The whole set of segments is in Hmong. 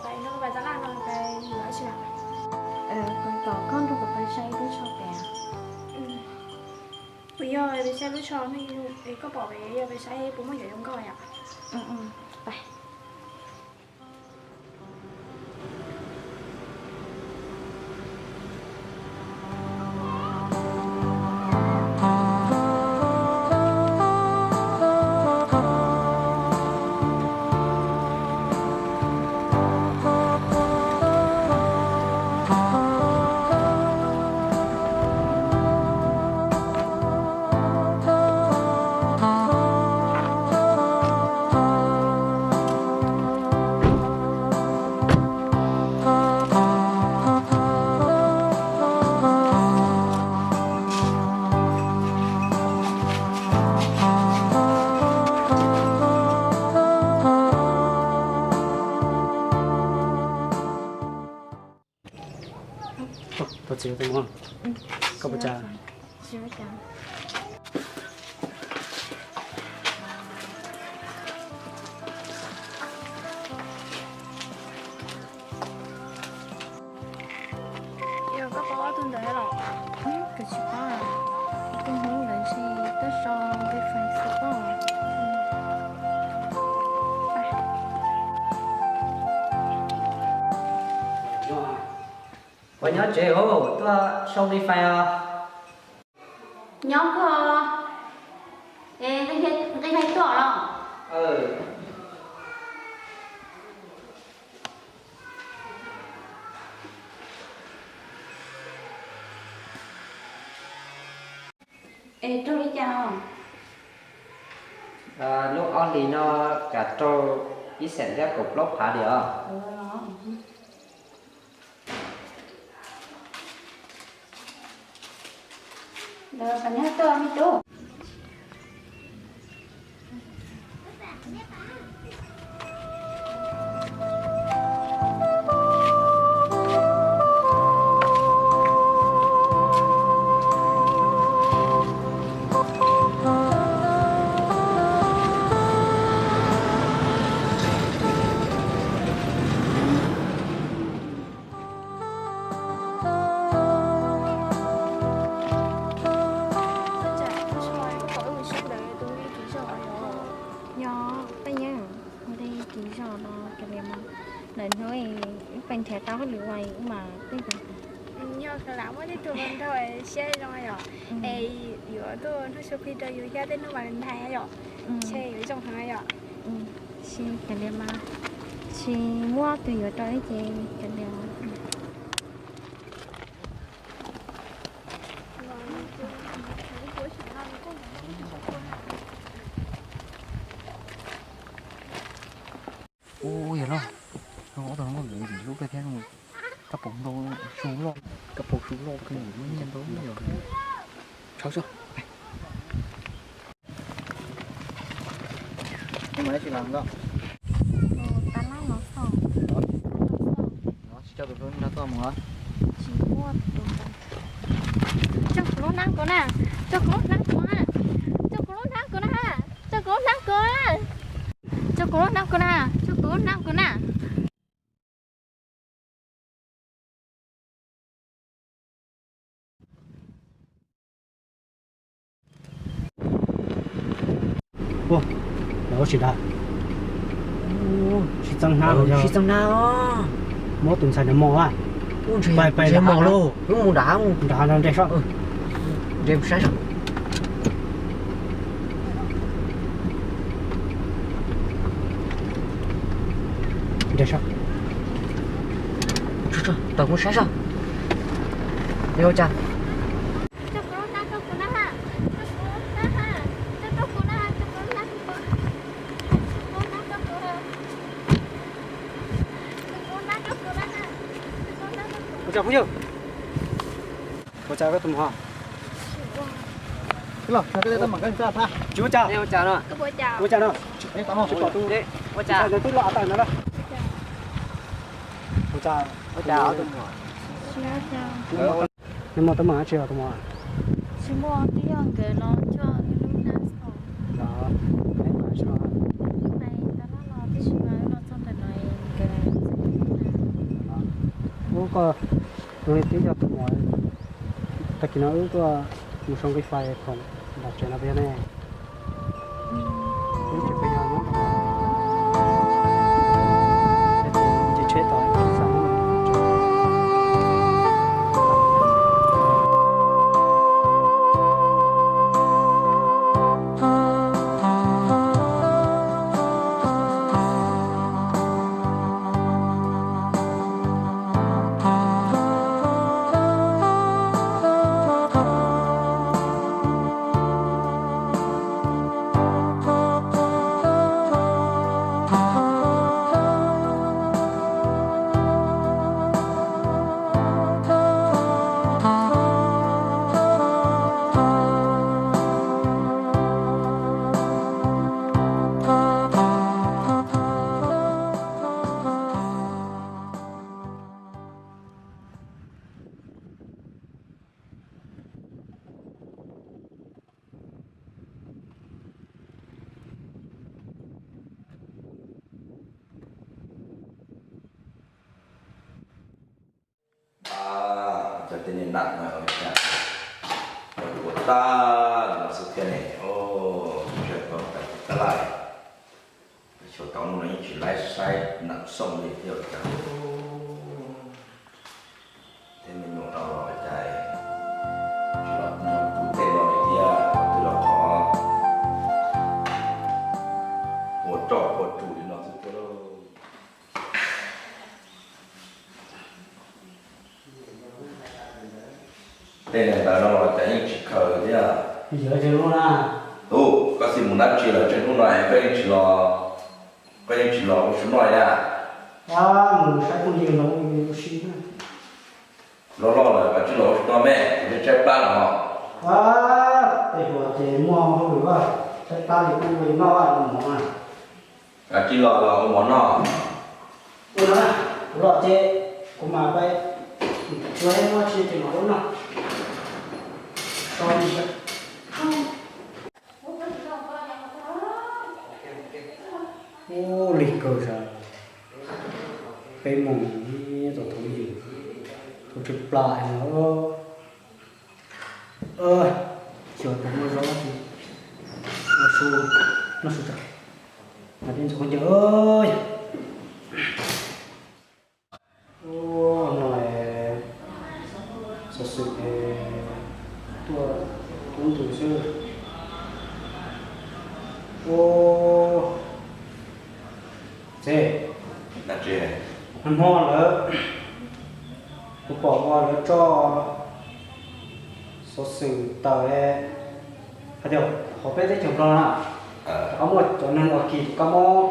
Pais nrog koj pais tab laj no pais yuav dab tsi? Kuv kom koj nrog kuv pais saib ib lub tsho pem. Puas yog pais saib lub tsho no, koj pom pem yog pais saib puas muaj yuav zoo nkauj yom? Pais. Thov txim tus muam, koj puas tsav? Yog koj paub ob tug ntawd los? Kuv tsis paub. Tus Hmoob ntawd ntshe tuaj sau nqi fais xwb pob. Puas nyob tsev os, tuaj sau nqi fais os. Nyob koj. Es nqi fais tuaj los? Es raug li cas os? Lub ob hlis no kav raug ib xees thiab kaum plaub phav li os. Ntawd qhov nyob tuaj me tub. Yog, peb yeej ua dej kis zog no kav liam mas, lawm hnub wb pheej nrhiav tau hauj lwm ua wb mas pheej. Yog lam muaj tej tug hluas nraug siab zoo yom, es yuav tuaj hnub xyoo plig rau yus thiab tej hnub Valentine yom, ntshe yuav zoo heev yom. Tsis kav liam mas, tsis muab tus yuav rau wb ces kav liam. Ua yog no, no ob tug no muaj vim lub pliag thiab no, kab paus ntau su loj, kab paus su loj kawg nkaus, muaj nyiaj ntau yog. Tshawb xwb. Tus mas tsis los ntawm. Tus tab laj los xwb. Tsis coj tus hlub nrog tuaj mus. Tsis muaj tus ntawd. Tso kuv lub hnab kuv na, tso kuv lub hnab kuv na, tso kuv lub hnab kuv na, tso kuv lub hnab kuv na, tso kuv lub hnab kuv na, tso kuv lub hnab kuv na. Ua, lawv ua tsis dag. Sib txeeb hnab, sib txeeb hnab. Muab tus ntxhais ntawd mos a. Pais, pais nrad lauj. Wb mus nrad, nrad no nres soj. Nres saib soj. Nres soj. Tawm mus saib soj. Li ua cas? Ua cas phooj ywg? Ua cas koj tus muam? Tsis ua cas. Ua cas no? Tsis pom tus ntxhais twb los av tawm no na. Ua cas? Ua cas tus muam? Nws muaj teeb meem dab tsi os tus muam? Tsis muaj, twb yog nkawd los coj wb lub hnab xwb. Los, pais tab laj los tib si mas wb los txog ntawm no nkawd txeeb. Ub, koj zoo li twb yog tus muam tag kis no wb tuaj mus sau nqi fais khoom nram tsev no puas yog ne? Wb tsis pheej yog nyob rau nce tsheb tod, xa mus tsev. Cov tej niag nam no ua cas ua tag no xwb thiab ne. Tab laj, xyov tau mus no yeej tsis laib saib nam xooj li thiab ua cas. Tej me nyuam no los cas tsis los nyob kuv tej no li thiab, twb los qhov ua roj ua ru li no xwb thiab lauj. Tej niag ntawd no los cas yeej tsis khaws thiab. Yog tseem hnub na. Ub, koj xij mus dab tsi lawm tseem hnub no es koj yeej tsis los, koj yeej tsis los ua su noj li na. Mus saib phooj ywg no ua si na. Loj loj lawm koj tsis los ua su noj me, kuv twb tshaib plab lawm os. Tej hluas ces muaj hauj lwm, tshaib plab li kuj ua li noj vaj ua mov na. Koj tsis los los ua mov noj. Ua no na, kuv los ces kuv mam pais, kuv muab tsis ces mam ua noj. Ub, lig kawg sas, peb moos tau thaum ywg, tau tshaib plab heev os. Xyov puas muaj zaub ua su, noj su tso. Mas dej ntxuag khaub ncaws. Ub, no xov xwm tuaj tub ntws xwb. Ub, txiv, nag hmo lawv, kuv pom ua lawv tso xov xwm tawm hais tias hauv peb teb chaws Nplog na, kab mob, cov neeg uas kis tus kab mob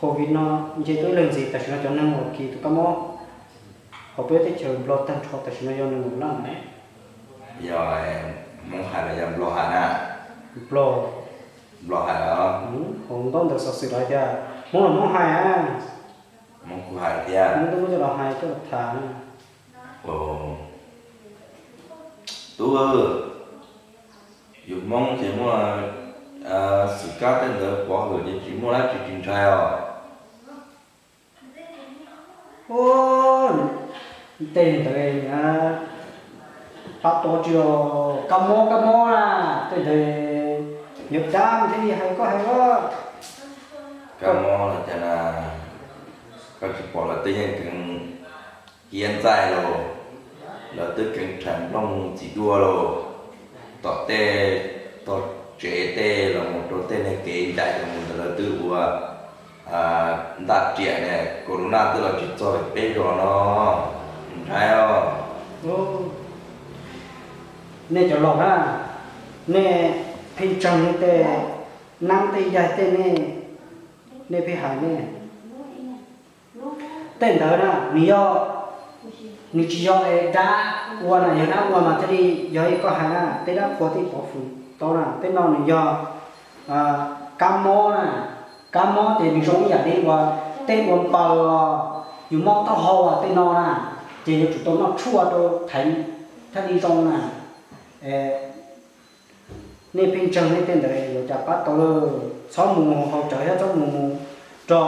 Covid no nce tuaj ib leeg ntxiv. Tam sim no cov neeg uas kis tus kab mob hauv peb teb chaws Nplog tag nrho tam sim no yog neeg laj na. Yog Hmoob hais los yog Nplog hais na? Nplog. Nplog hais los? Hauv ntaub ntawv xov xwm lawv tias Hmoob los Hmoob hais. Hmoob kuj hais thiab. Hmoob twb muab coj los hais coj los tham na. Tub, yus Hmoob ces muaj xwm kab tej ntawd pov hwm ces tsis muaj dab tsi tsis ntshai os. Ub, tej ntawd pab tau tsis los kab mob kab mob na, tej ntawd yog dab thiaj li hais koj hais os. Kab mob no cas na, koj tsis pom lawv twb yeej kheev hiab ntxaij lauj, lawv twb kheev rhais nplooj txiv duaj lauj, tom tej tog tsev tej los mus rau tej niag kev ncaim los mus ntawd lawv twb ua ntaj riam ne, corona twb los tsis txog peb zos no, ntshai os. Nej cov laus na, nej pheej ntseeg nej tej nab tej yaig tej, nej pheej hais nej tej ntawd na, nws yog, nws tsis yog dab ua na, yog dab ua mas thiaj li yog li koj hais na, tej dab qhua tej pov hwm tau na. Tej no nws yog kab mob na, kab mob ces nws zoo ib yam li uas tej ua npaws os, yus mob taub hau tej no na, ces yuav tsum tau noj tshuaj rau thaiv thiaj li zoo na. Nej pheej ntseeg nej tej ntawd yuav cas pab tau lawm. Txhob mus haus tsawv thiab txhob mus mus rau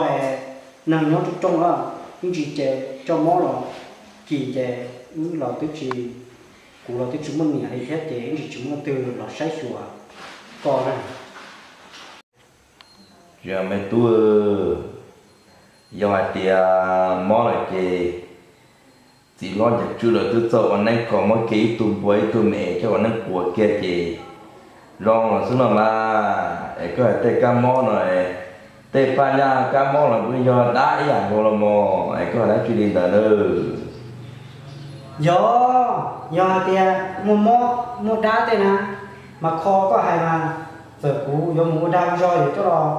neeg nyob rooj rooj, ib ntsis ces coj mob los Kis ces wb los twb tsis, kuv los twb tsis muaj niam li thiab ces ib ntsis tsis muaj leej twg los saib xyuas koj na. Tsis me tub, yog hais tias mob lawm ces txiv hlob Nchas Tswb lawv twb txawj ua neeb kho mob kiag ib tug npua ib tug me es coj ua neeb quas kiag ces zoo los xwb no mas. Es koj hais tej kab mob no, tej paj nyaj kab mob los kuj yog dab ib yam nkaus los mas, es koj hais dab tsi li ntawd na? Yog, yog hais tias muaj mob muaj dab tej na, mas kho koj hais mas, txawm kuv yuav mus ua dag ua zog yuav coj los,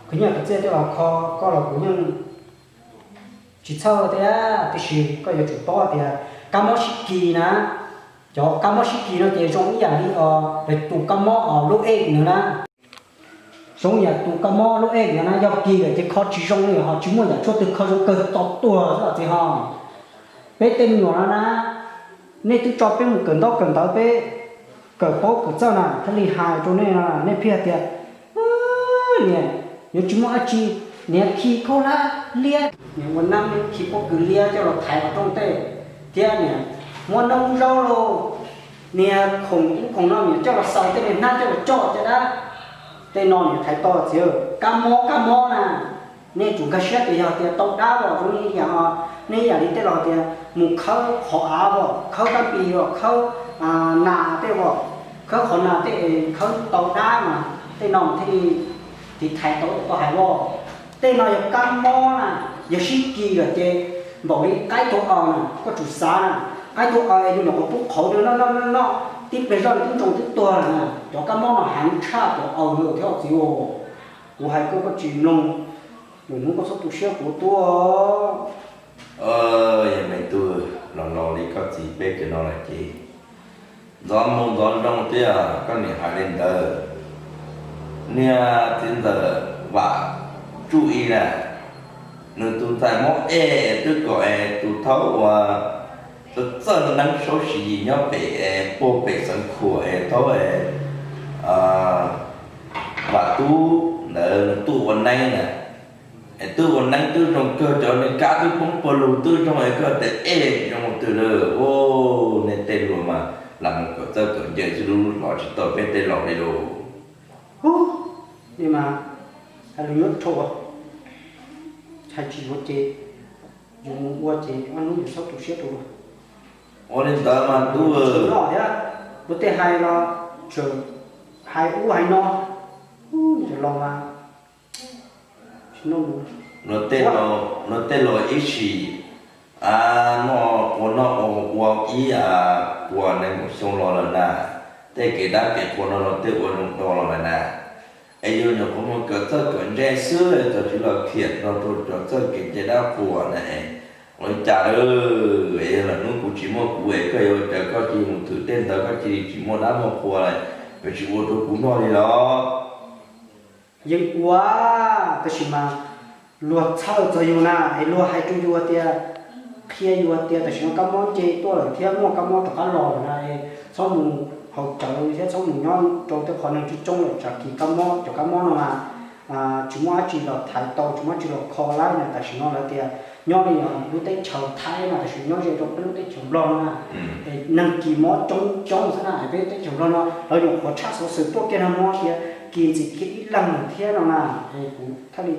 khwv nyiaj khwv txiaj coj los kho koj los kuv yeej tsis txhawj thiab. Tiam sis koj yuav tsum paub tias kab mob sib kis na, cov kab mob sib kis no ces zoo ib yam li os lawv tus kab mob os lub ej no na. Zoo yam tus kab mob lub ej no na, yog kis lawm ces kho tsis zoo li, ho tsis muaj yam tshuaj twg kho zoo kawg txog tuag xwb os txiv ho. Peb tej me nyuam no na, nej twb tso peb mus kawm ntaub kawm ntawv, peb kawm paub kawm txawj na, thiaj li hais rau nej no, nej pheej hais tias niam, yuav tsis muaj dab tsi, niam khi khaub hlab liab, niam ua nab khi pob kws liab coj los thaiv qhov rooj tej, thiab niam muab noob zaub los, niam khoom ub khoom no niam coj los xaws tej niag hnab coj los coj caj dab. Tej no niam thaiv tau txiv, kab mob kab mob na. Nej tsum nkag siab tias yog tias tau dab los zoo li yam, nej yam li tej laus tias mus khawb qhov av os, khawb kab npis os, khawb nas tej os, khawb qhov nas tej, khawb tau dab mas tej no thiaj li tiv thaiv tau koj hais os. Tej no yog kab mob na, yog sib kis lawm ces npaum li qaib tuag aws na, koj tsum xav na, qaib tuag aws yus nyuam qhuav pub qhauv rau noj noj noj noj tib pliag zoj twb ntsoog twb tuag lawm na. Cov kab mob no heev tshaj cov aws lawm thiab txiv. Kuv hais koj koj tsis mloog, lwm hnub koj txhob tu siab kuv tuaj. Yog me tub, los laus li koj txiv peb cov no lawm ces ntxov mus ntxov zoo thiab koj niam hais li ntawd. Niag txiv ntxawm Vam Tsuj Ib na, nws tus ntxhais mob ej twb kom es tus thaub uas txawj txawj neeb saub siv yim nyob pem es puag pem Xeev Khuam es thaub es Vam Tub ntawd nws tuaj ua neeb na. Es twb ua neeb twb zoo kawg, cov niag kab twb poob puag lug twb zoo es koj tias ej tsis zoo mus twg lawm. Nej tej luag mas lam mus kawm txawj kawm ntse xwb, lub lub hlob tsis tau peb tej laus li lauj. Hub, nej mas hais lus nyuaj dhau, hais tsis yuav ces yus mus ua ces ob hnub yus txhob tu siab rau luag. Ua li ntawd mas tub, tsis noj thiab, luag tej hais los tseem hais ub hais no, cov laus mas tsis noj. Luag tej laus ib sim noj ua noj ua ua ib puas nees nkaum xyoo los lawm na, tej kev dab kev qhua no luag tej ua zoo dua los lawm na. Es yus nyuam qhuav mus kawm txawj kawm ntse xwb, txawm tsis los phiam nrog rau cov txawj kev cai dab qhuas na. Ua li cas lawm, es yog lwm hnub kuv tsis muaj kuv es koj yuav ua cas, koj cia li mus thwm tej ntawd koj cia li tsis muaj dab muaj qhua lawm, yuav tsis ua rau kuv noj li los? Yeej ua, tab sis mas luag txhawj txog yus na, es luag hais rau yus tias, qhia yus tias tam sim no kab mob nce tuaj lawm thiab muaj kab mob rov qab los lawm na, es txhob mus haus cawv thiab txhob mus nyob rau tej qhov neeg coob coob lawm, tsam kis kab mob, cov kab mob no mas tsis muaj dab tsi los thaiv tau, tsis muaj dab tsi los kho laib na. Tam sim no lawv tias nyob li lub teb chaws Thaib mas tam sim no nyob ze rau peb lub teb chaws Nplog no na, es neeg kis mob coob coob xwb na. Peb lub teb chaws Nplog no lawv nyuam qhuav tshaj xov xwm tuaj kiag no mob tias kis ntxim kiag ib leeg thiab no na. Es kuv thiaj li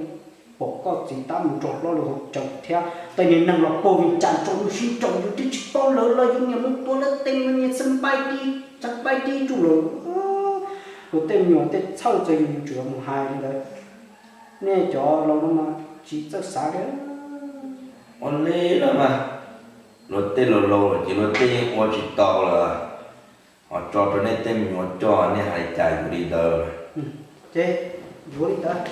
pom koj txiv tab mus rau hlob lwm hauv tsev thiab tej niag neeg los puag Vias Cas tsaus ntuj sib nraus, yus twb tsis paub lawv los yus niam mus tua lawv tej niag xab npaib tib, xab npaib tib tsuj lawm. Luag tej me nyuam tej txhawj txog yus, yus tseem mus hais li ntawd. Nej cov laus no mas tsis txawj xav li. Ua li los mas, luag tej laus laus lawm ces luag tej yeej ua tsis tau lawm. Ho tso rau nej tej me nyuam coj, nej hais cas yuav li ntawd. Ces yuav li ntawd.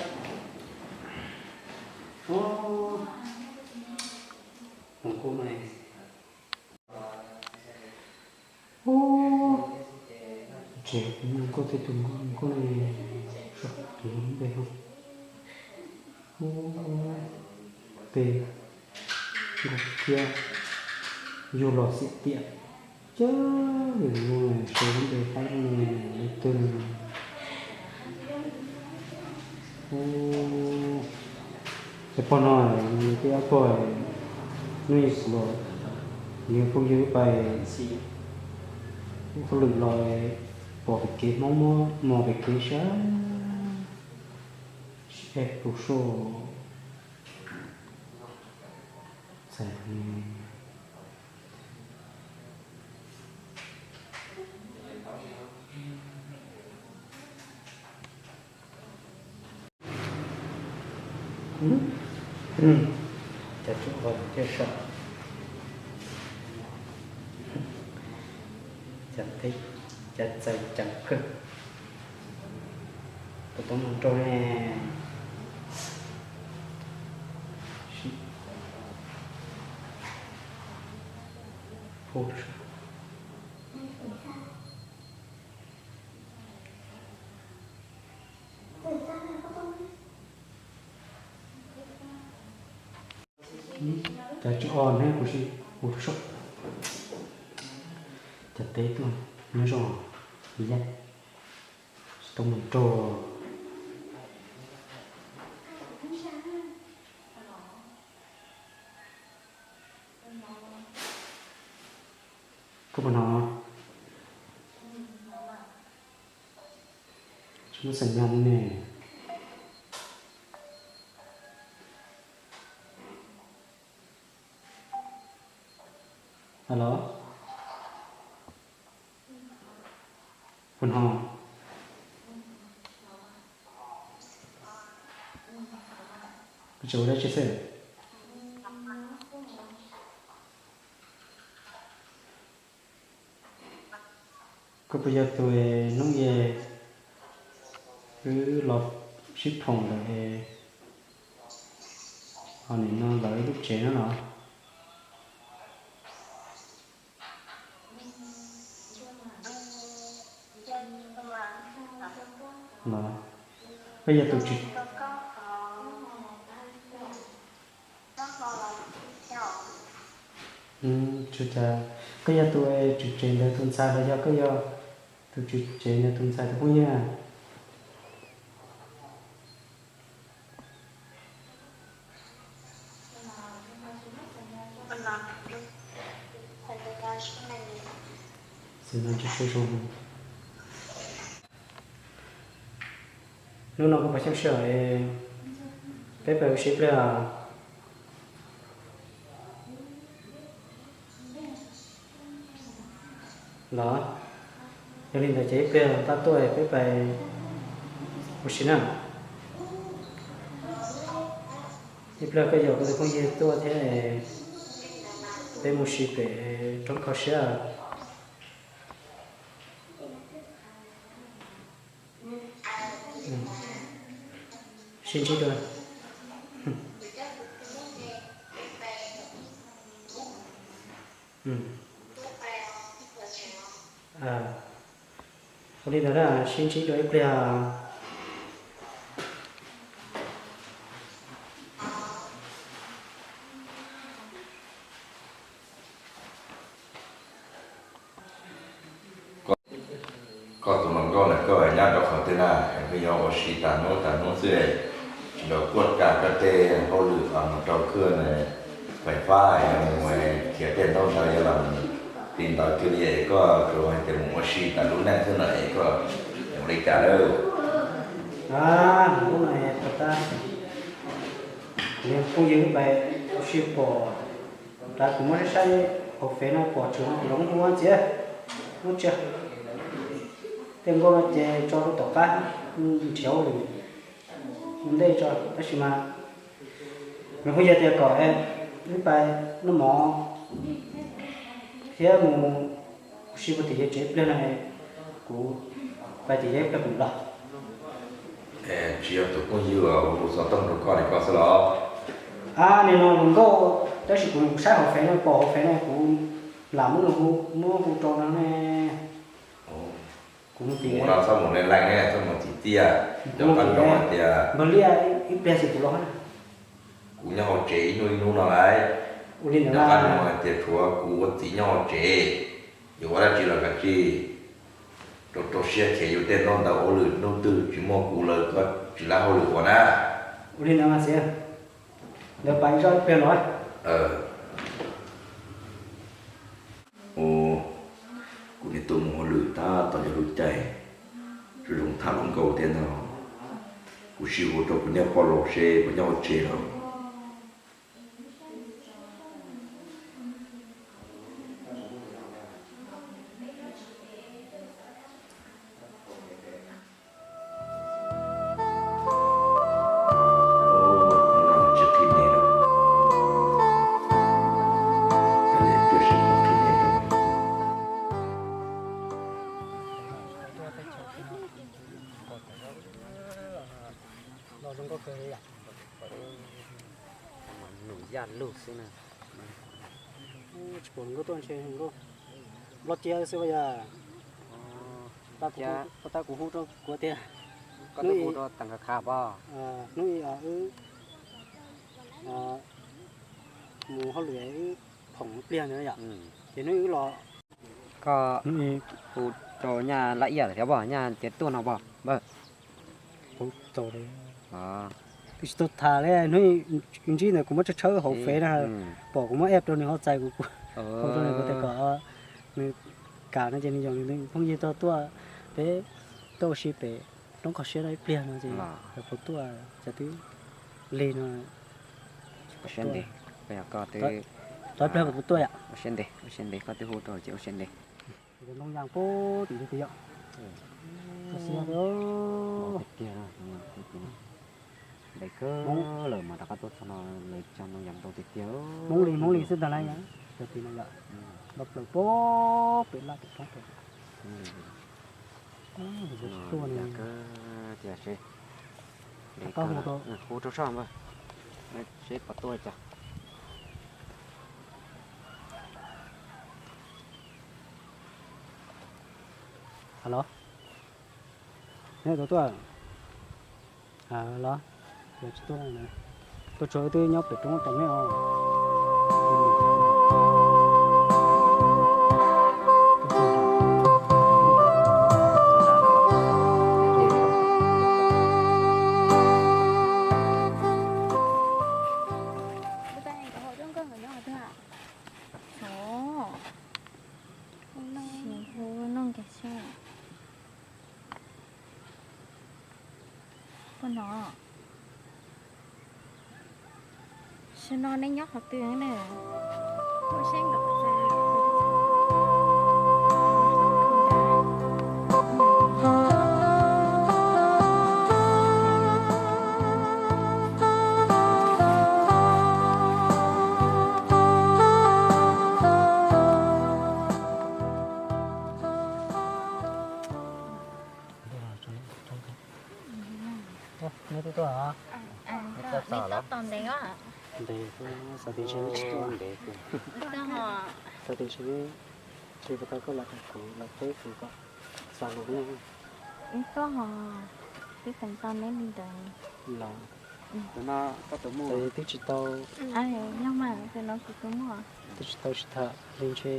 Tsev kuv muaj nkauj tej tus nkauj, nkauj no sab tus npe no. Ub, peb nkauj kiab yug los xiam tiam, cab lwm no sawv lub npe qaib no lub twg. Ub, tes pog no nws tej ob pog, hnub ib kuv los Nws phooj ywg pais ib hauj lwm los pom pem kev Hmoob muab mos pem kev sab, sib phem pluj suaj. Txais Cov tub ua thiaj saum, cov txais ceev kawg. Kuv tau mus rau ne. Cov tsis o ne kuv si, kuv soj. Cov teb tuaj nyob zoo, yaj tsis tau mus rau. Koj puas hnov? Tsis muaj xeem nyog li ne. Alo, puas hnov? Koj tseem ua dab tsi xwb? Koj puas yog tus hnub es wb los sib phoom lawm es ho nim no lawv ib lub tsev no los? Los, koj yog tus tsis, tsis cas, koj yog tus tswv tsev ntawd tus ntxhais los yog koj yog tus tswv tsev ntawd tus ntxhais tus phooj ywg na? Hnub no koj puas xyeej sij hawm, peb pais ua si ib pliag los? Yog li ntawd ces ib pliag tau tuaj peb pais ua si na. Ib pliag koj yuav koj tus phooj ywg tuaj thiab peb mus si pem roob kho siab. Sib ntsib dua. Ua li ntawd na, sib ntsib dua ib pliag. Koj tus hluas nkauj ntawm koj nyob rau qhov twg na? Peb yuav ua si tas hnub tas hnub xwb, tsis tau kuaj kam koj tej hauj lwm mus rau khwb fais fab, yog mus khiav tej ntaub ntawv, yog los mus ti ntawv kiag li es koj tsuas hais tias mus ua si tas lub neej xwb no es koj ua li cas lawm? Kuv tus phooj ywg pais ua si pom, kuv muab saib saib hauv fev no pom tseem zoo hu ntxiv, muab tsia tej nkauj no ces tso rau tom qab, nrhiav hauj lwm ua ntej tso. Tab sis mas nws kuj yog tias kom wb pais noj mov thiab mus ua si puag tim yawg tsev ib pliag no, kuv pais tim yawg ib pliag kuv los. Tsis yog tus phooj ywg hu xov tooj rau koj li ko xwb los? A, nim no hluas nkauj, tab sis kuv saib hauv fev no, pom hauv fev no kuv lam muab nws hu, muab hu rau no ne. Kuv mus tim no txhob mus leej leej ne, txhob mus txiv txiaj, cov pab nyoog hais tias npawg Liaj ib pliag xwb kuv los. Kuv nyob hauv tsev ib hnub ib hnub no lawm. Ua li ntawd, cov pab nyoog hais tias tshuav kuv ua txiv nyob hauv tsev, yuav ua dab tsi los kav tsij rau rau siab khiav yus tej ntaub ntawv hauj lwm, hnub twg tsis muaj kuv lawm koj tsis lab hauj lwm ua na. Ua li ntawd mas txiv, ntawd pais zoj ib pliag los. Ua, kuv niam tuaj mus hauj lwm tab tom yuav lub caij, zoo zoo tham hluas nkauj thiab ntag. Kuv sib hu rau kuv nyab poj laus seb puas nyob hauv tsev lawm. Nws yaj lug xwb na. Tsis pom hluas nkauj tuaj ntshe hluas nkauj nplob ciab xwb yog. Tab kuv hu rau kuv tias, hnub ib wb mus hauj lwm wb phoom ib pliag ntawd yom, ces hnub ib wb los. Koj hu rau nyaj laj iaj lawm thiab pom nyaj tias tuaj no pom npawg. Twb tsis tau tham li, hnub ib ntsib ntawd kuv muab tshawb tshawb hauv fev na, pom kuv muab app rau nws ho txais kuv, hu rau nws kuv tias kom nws kam no ces nws yoom nws phooj ywg tau tuaj, peb tuaj ua si pem roob Qhov Siab no ib pliag no ces puas tuaj, cas twb lig no. Ua siab ntev, koj yog koj twb, tau ib pliag puas tuaj yom. Ua siab ntev, ua siab ntev koj twb hu rau ces ua siab ntev. Ntoo yas pub tim ntug twg yom. Tiag tiag, ntev kawg lawm mas rov qab tuaj txog no lawv cog ntoo yas ntau tiag tiag. Hmoob li Hmoob li xwb ntag na, cov tim no yom. Npaj plaws pem laj pem roob pem. Tuaj tiag seb, hu rau soj npawg, seb puas tuaj li cas. Los, neb tau tuaj los? Yog tsis tuaj, tuaj tsuag wb twb nyob pem roob tos neb os. Hu noj kiag seb. Puas hnov? Sab no neb nyob qhov twg na? Neb twb tuaj os? Neb tuaj tos ntev os? Ntev, xav tias ntshe neb tsis tuaj. Xav tias ntshe neb, ntshe puas tau koj los rau kuv los teb kuv kom xav lus neb. Tuaj os, twb teev tau neb li ntawd. Los, tus no koj tus muaj? Twb tsis tau. Yog mas, tus no kuv tus muaj. Twb tsis tau sib tham li ntshe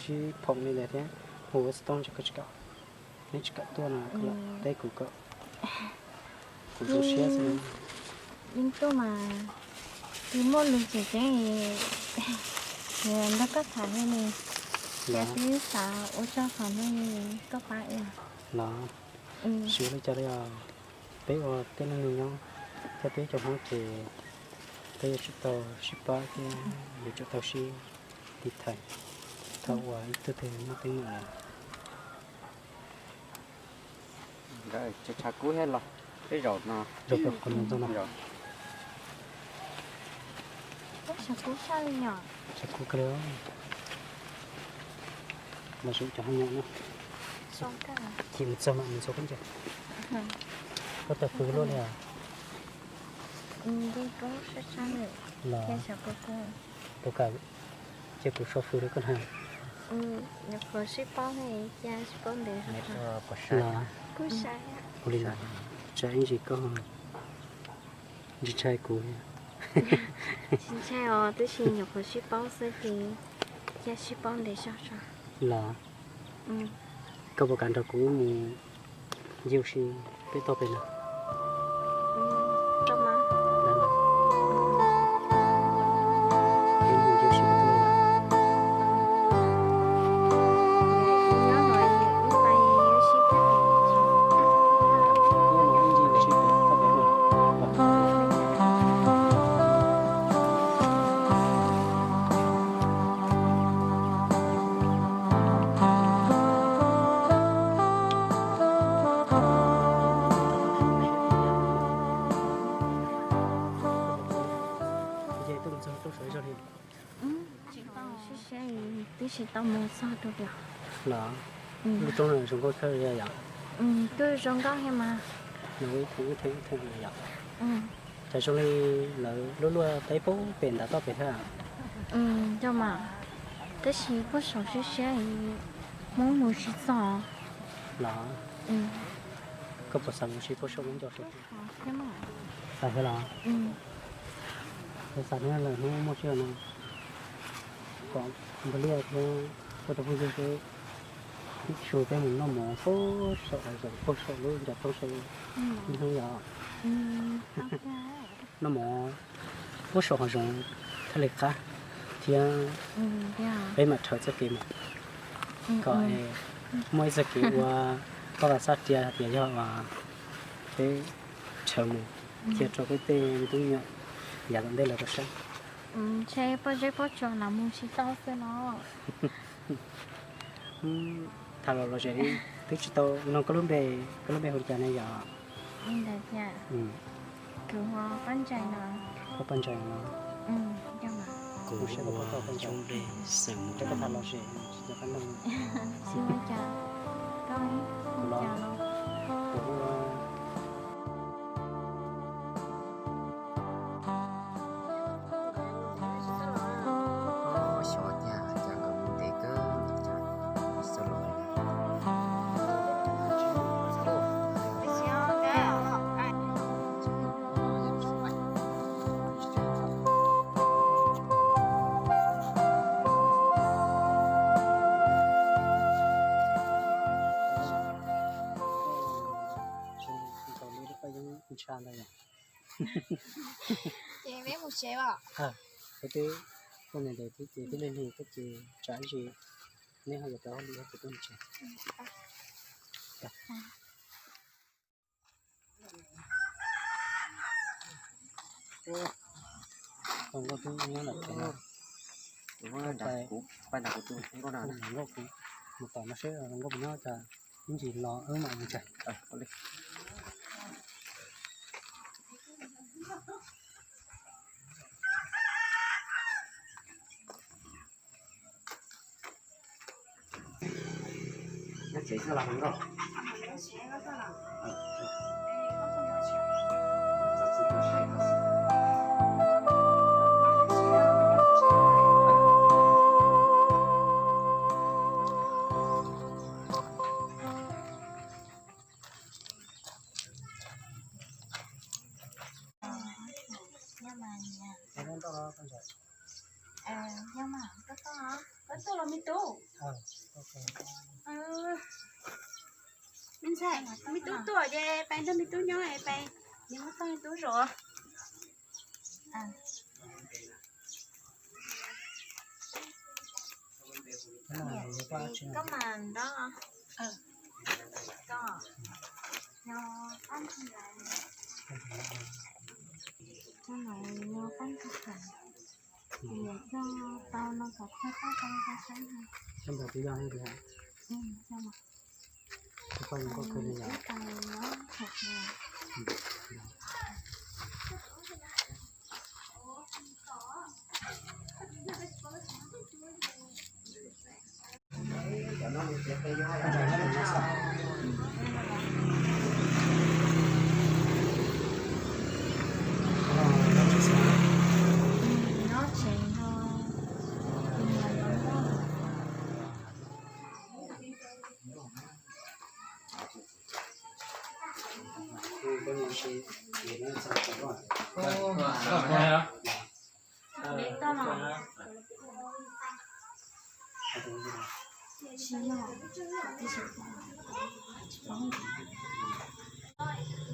sib phoom li ntawd thiab. Hu ua xov tooj ntshe koj tsis kam, neb tsis kam tuaj no koj los teb kuv kom kuv zoo siab xwb. Yeej tuaj mas, twb muaj lus tseem ceeb, nrog koj tham li ne, cas twb xav ua tsaug qhov no koj pab ua. Los, tsis ua li cas li os, peb ua tib neeg nyob thiab peb cov Hmoob ces peb yuav tsum tau sib pab thiab yuav tsum tau sib tiv thaiv thaum uas ib tug twg muaj teeb meem lawm. Tshav kub thiab los, peb zaum no, zaum pem qhov no ntag no. Tshav kub kawg li. Mas zoo cov ho nyob no. Chim mus txog mam mus ntxuav khaub ncaws. Koj tau fws luaj li os. Los, puas kam cia kuv so fws rau koj na? Los, ua li ntawd, tsam ib ntsis koj ntshai ntshai kuv. Tsis ntshai os, twb tsis nyuam qhuav sib paub xwb ces cia sib paub ntev zog tso. Los, koj puas kam nrog kuv mus ncig ua si peb tog pem no? Peb mus ncig ua si peb tog pem no. Tau mus txog rau tias los, lub roob no zoo nkauj kawg li yom. Kuj zoo nkauj thiab mas. Nws ib theem ib theem ib theem li yom. Cas zoo li lawv luaj luaj teb pub pem ntav toj pem thiab. Yog mas, tab sis puag saum siab siab, Hmoob mus tsis txog los. Koj puas xav mus si puag saum lub ncua saud? Xav thiab los? Xav thiab, lawm hnub muaj sij hawm no kom npawg Liaj thiab koj tus phooj ywg peb ib txhia peb mus noj mov puag saum hav zoov puag saum lub ncov roob saud ib hnub yom. Noj mov puag saum hav zoov thiaj li qab thiab. Peb mam rhawv txoj kev mus kom muaj ib txoj kev ua koj los xav tias yog peb rhawv mus qhia rau peb tej me tub me nyuam yav tom ntej lawv tau saib. Ntshe pob zeb pob tsuas los mus tsis tau xwb no. Tham los los zem li, twb tsis tau nug koj lub npe, koj lub npe hu li cas ne yom? Kuv hu Paj Ntsais no. Koj Paj Ntsais no. Kuv hu Xyooj Nplej xeem Mus Las. Koj tham los zem, tsis nco qab nug. Xyov ua cas, koj hu cas los? Kuv hu Xyov tiag, cas nkawd mus ntev kawg li cas txawj los. Ces peb mus tsev os. Peb twb tuaj ntev ntev thiab ces peb lig lig thiab ces tsam ib ntsis neb ho yuav rov hauj lwm ces peb mus tsev. Hluas nkauj twb nyob nram tsev no. Hluas nkauj, kuv mus tom no seb hluas nkauj puas nyob, cas ib ntsis los wb mam mus tsev. Nyob tsev xwb los hluas nkauj? Yog mas, koj tuaj los me tub. Me ntxhais, me tub tuaj ces peb nrog me tub nyob es peb, nws muab tau me tub zaum. Koj mas nrog, koj, no, koj no, no, koj ntawd, koj tau no kom txog toj rau koj saib. Koj ntawd twb yog li tias, koj zoo nkauj kawg li yom.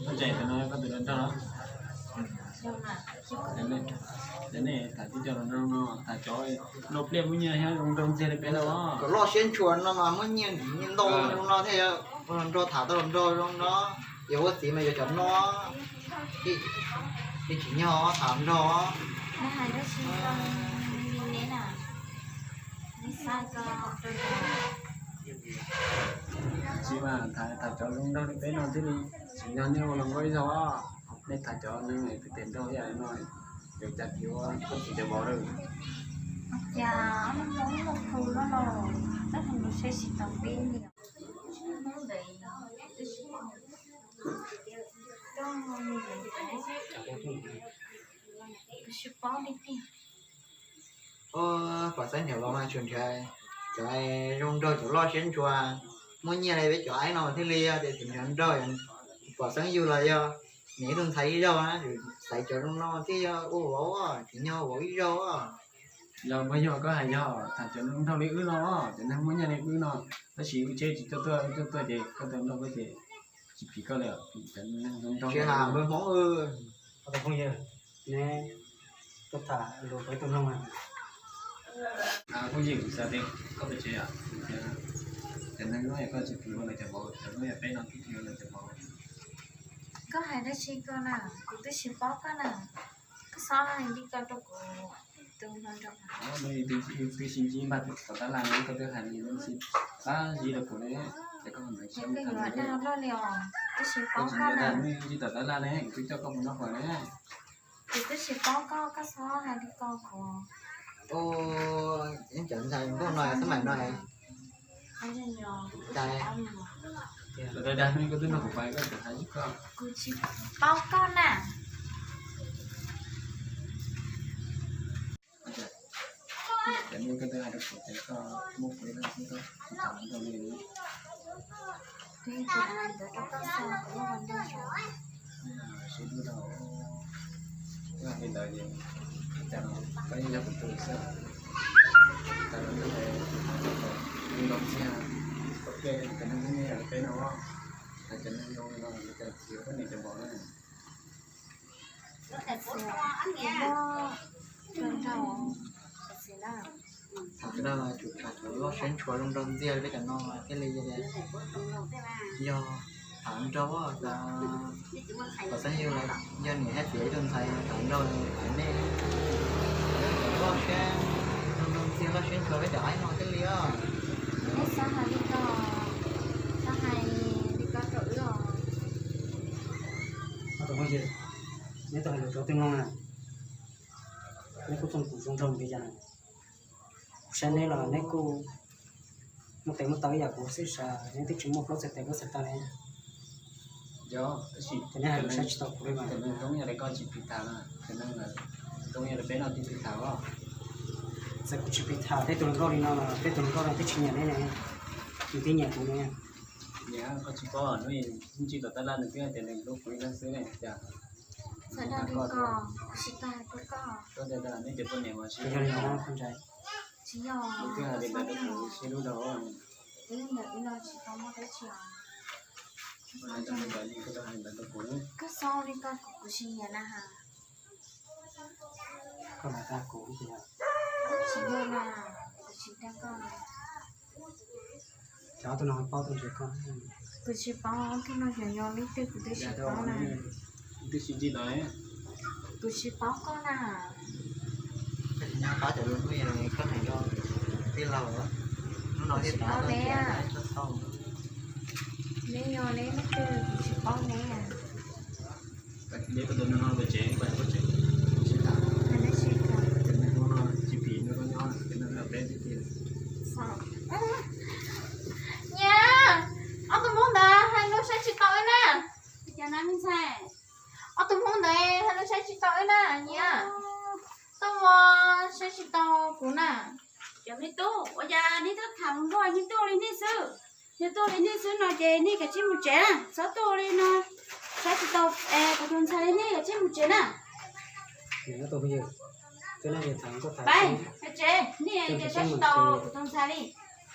Ntses no koj tus hluas nraug no. Cov nej tham tib co hluas nraug no, tham cov no pliaj muaj nyiaj thiab zoo nraug ntxiag li peb los. Kom loj siab ntshua no mas muaj nyiaj ntau zoo no thiaj hluas nraug tham tau hluas nraug zoo no. Yuav ua txiv mas yuav cov no, tsis nyog tham nraug. Tsis mas tham cov zoo nraug li peb no thiaj li tsis nyog nej ua hluas nkauj ib zaug. Nej tham cov neeg twb tes nraug ib yam li no, yuav cas tsis ua koj txiv cov vauv lawm. Cas muaj hu no los, tab sis saib tsis taus peb li. Ua, pom xeeb nrhiav los mas tsuas nrhiav cov zoo nraug cov loj siab ntshua, muaj nyiaj li peb cov aib no thiaj li tias tsis nrhiav nraug. Pom xeeb yug los yog niam ib tug ntxhais ib zaug na, xaiv cov zoo no thiaj yog ua vauv, tsis yog vauv ib zaug. Yog muaj yog koj hais yog tham cov zoo nraug li wb no, cov neeg muaj nyiaj li wb no, tab sis wb tsheb tsis tuaj tuaj tuaj tuaj ces koj tus nraug koj ces tsis phim koj li, phim cov neeg zoo nraug. Tsis hais npawg Hmoob. Phooj ywg, neb tuaj tham lus peb tus noog. Phooj ywg, kuv xav tias koj pes tsev, cov neeg no yog koj tsis phim ua lawv cov vauv, cov no yog peb no tsis phim ua lawv cov vauv. Koj hais dab tsi koj na, kuv twb tsis paub koj na. Koj txhob hais li ko rau kuv tus hluas nraug. Twb sib ntsib npaj tom tab laj ne, koj twb hais li, twb sib tab zib rau kuv ne, ces koj yuav dag luaj li os, twb tsis paub koj na. Twb sib tom tab laj ne, kuv twb coj koj mus noj fawm ne. Kuv twb tsis paub koj, koj txhob hais li ko kuv. Ua, cov ntxhais npauj no xab maim no. Dag, dag, koj twb nrog kuv pais koj tseem hais li ko. Kuv tsis paub koj na. Cov no koj twb hais rau kuv tias koj muaj kuv ib leeg xwb, koj tsis tham ntau li. Kuv hais ntawd rau koj xwb, kuv muaj ntau. Sib hlub rau, koj hais li ntawd ces cas koj yeej yog kuv tus xwb. Cas los nyob ntawd, nrog ntxiag, koj pliaj cov neeg nyob peb no, hais cov neeg zoo li no, cov txiv poj niam cov vauv na. Tham no tsum tham cov loj siab ntshua zoo nraug ntxiag li peb cov no thiaj li yog tham nraug. Pom xeeb yug los yog niam thiab txiv ib tug ntxhais tham nraug, tham nej cov loj siab zoo nraug ntxiag loj siab ntshua peb cov aib no thiaj li os. Neb xav hais li ko, xav hais li ko rau wb os. Ob tug phooj ywg, neb tuaj hais lus rau tij mloog na, neb kuj txooj kuv zoo nraug li cas na. Kuv saib neb los neb kuj muaj tes muaj taw ib yam kuv xwb, neb twb tsis muaj plaub txhais tes plaub txhais taw ne. Ces neb hais lus saib tsis taus kuv li mas. Txawm kuv tsis phim tham, tej tus hluas nkauj li no los tej tus hluas nkauj no twb tsis nyiam neb ne, nws twb nyiam kuv ne. Nyiam, koj tsis paub, hnub ntsis tom tab laj nws twb hais tias nws hlub kuv ib leeg xwb ne, cas. Txawm dag li ko, kuv tsis tau hais rau koj. Koj tias nej cov poj niam mas sib hlub, tsis yog, twb hais li ntawd rau kuv, sib hlub rau. Twb ntawm wb no tsis tau muaj dab tsi os. Koj txhob li ko, kuv tsis nyiam na has. Koj lam dag kuv tias. Tsis yog na, kuv tsis dag koj. Cov ob tug no paub tuaj nrhiav koj. Kuv tsis paub ob tug no yog nyob leej twg, kuv twb tsis paub na. Twb sib ntsib tau. Kuv tsis paub koj na. Koj tsis nyob qab cov lus hnub ib koj hais rau tij laug, hnub no thiaj paub neb. Neb yog neb leej twg kuv tsis paub neb. Neb koj tus no pes tsev, pais koj tsev, sib tham. Neb sib tham, cov neeg no tsis phim nrog koj nyob, cov neeg no peb tib tij. Nyiam, ob tug Hmoob ntawd hais lus saib tsis taus wb na. Ob tug Hmoob ntawd hais lus saib tsis taus wb na, nyiam. Tuaj ua saib tsis taus kuv na. Cov me tub, ua cas nej tuaj tham hluas nkauj nej tuaj li nej xwb? Yog tuaj li nej xwb no ces nej kav tsij mus tsev na, txhob tuaj li no. Saib tsis taus kuv tus ntxhais li nej kav tsij mus tsev na. Pais tsev, nej kav tsij saib tsis taus kuv tus ntxhais li.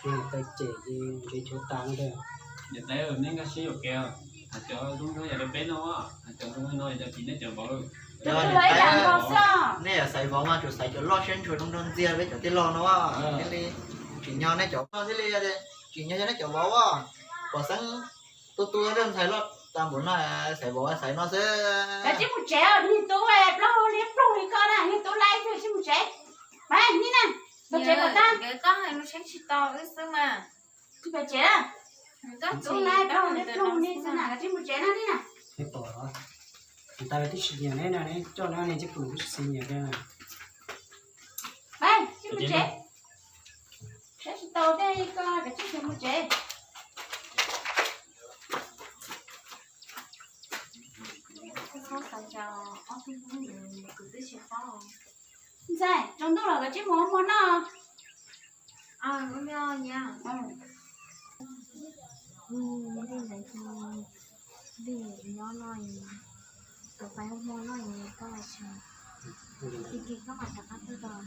Tsev, tsev tas no. Niam tais, nej nkag siab yuam kev, hais cov zoo nraug yam li peb no, hais cov zoo li no yog tim nej cov vauv. Nej yam xaiv vauv mas tsum xaiv cov loj siab ntshua zoo nraug ntxiag peb cov tij laug no. Thiaj li tsim nyog nej cov no thiaj li, tsim nyog yog nej cov vauv. Pom xeeb tu tu nrog ntxhais loj tas npaum no, xaiv vauv xaiv no xwb. Kav tsij mus tsev, niag tub plaub hau liab ploog li koj na, niag tub laib twg tsis mus tsev. Pais, nej na, mus tsev kom tag. Koj hais lus saib tsis taus wb xwb mas. Tsis pais tsev na. Tub laib plaub hau liab ploog li xwb na, kav tsij mus tsev na nej na. Neb pom, nws tas li twb tsis nyiam neb na, neb coj neb niag cib pum twb tsis nyiam neb na. Pais, tsis mus Tsev, saib tsis tau tej ko, kav tsij khiav mus tsev. Txhob xav cas ob tug phooj ywg kuv twb tsis paub. Ntxhais, tsaus ntuj los kav tsij mus ua hmo noj. Li ntawd ces, li nyob no, kuv pais ua hmo noj, koj los tsev, tag kis koj mam rov qab tuaj tau.